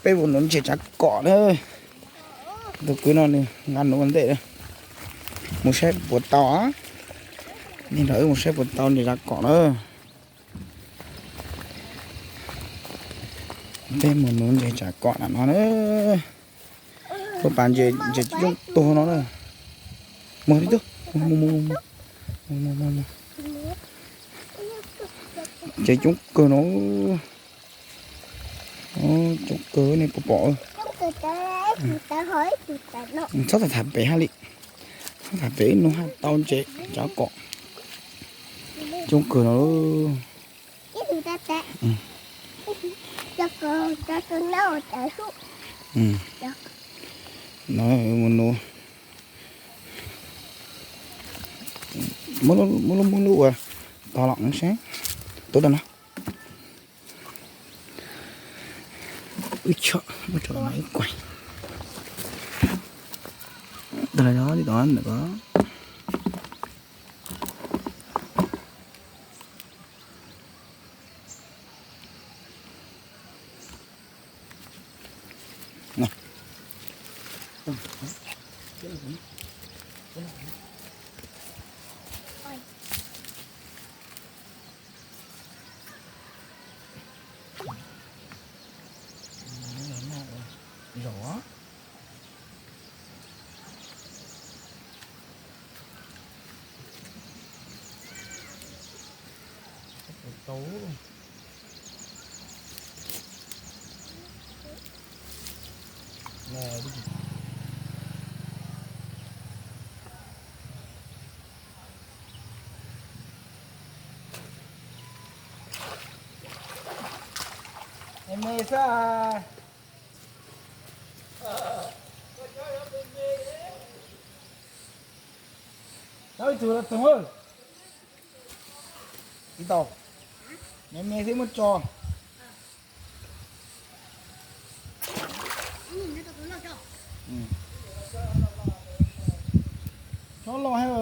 Peb mus nuv ntses tsav kom na. Tus kwv no nws nqa nuv ua ntej na. Mus saib puas tau. Nej nrog wb mus saib puas tau ntses tsav kom na. Peb mus nuv ntses tsav kom na no na. Tuaj pas ntses, ntses coob tuag no na. Mus tib tug, mus mus mus mus. Ntses coob kawg no. Coob kawg nej puas pom. Txhob tham tham pem hab li. Txhob tham pem ib nub hab tau ntses tsav kom. Coob kawg no. No mus nuv. Muab lub, muab lub uas tog los seb. Tuav rau no. Wb chom, muab tso no ib kuaig. Tag lawm no tib tod ntawm ko. Zaum. Tau. Me xwb. Tau ib tug los tug. Tsis tau. Me me xwb muab tso. Tsob loj heev.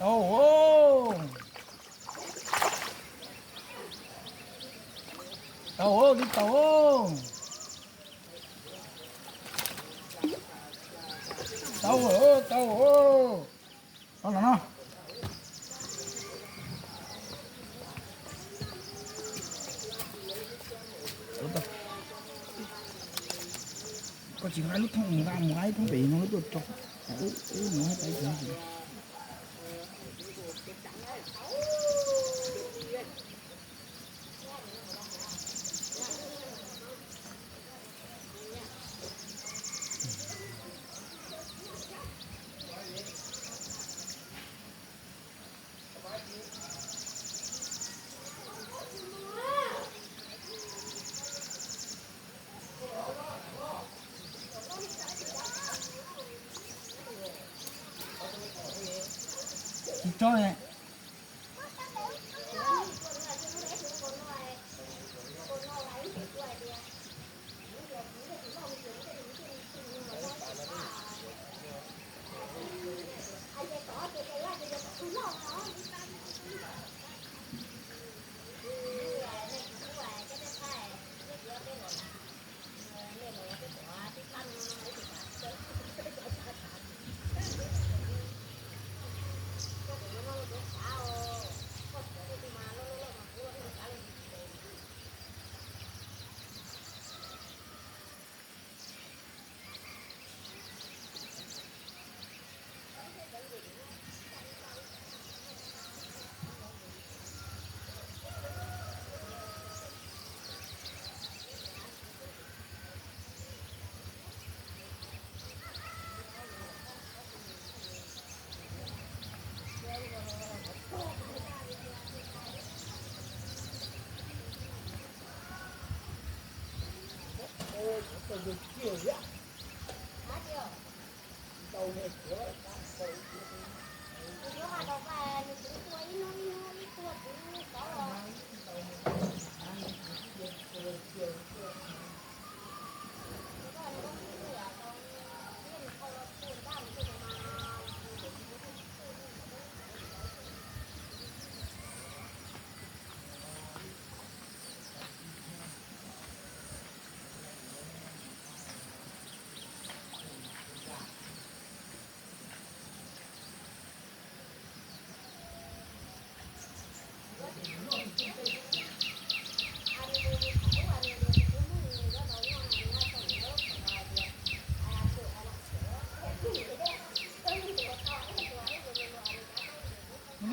Tau. Tau, tib tau. Tau, tau. Tau los no. Koj tsis nqa lub thoob, nqa mus nqa ib thoob pem no lub tuaj tso. Wb mus hais tais. Tsis tso ne. Nyob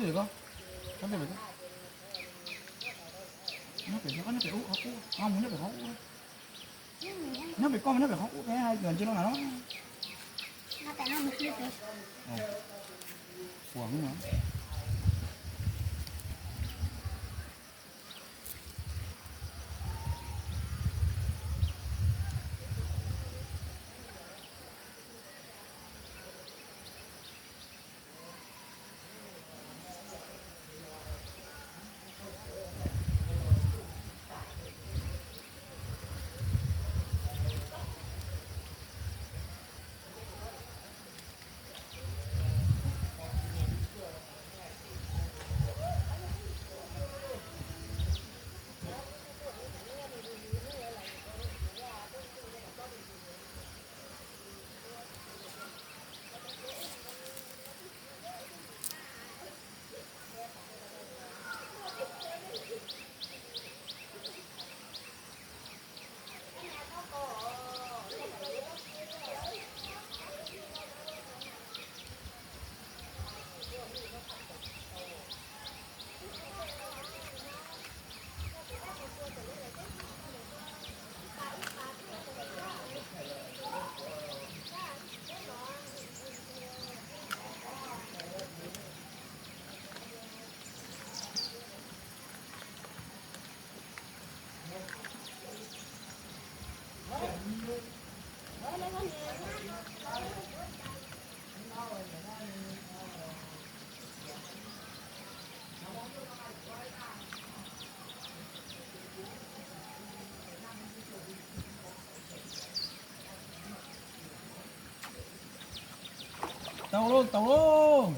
pem koj, nyob pem koj, nyob pem ub, qhov ub, mus nyob pem qhov ub. Nyob pem koj mas nyob pem qhov ub, yuav ntsia no na. Ua no. Tau lauj, tau lauj.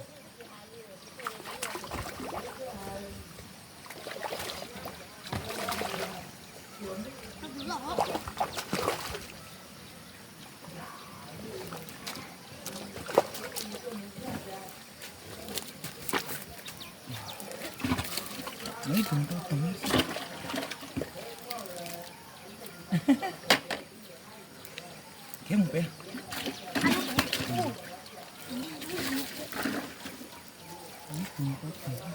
Ib tug tau tau xwb. Khiav mus pem. Ib tug tau tau.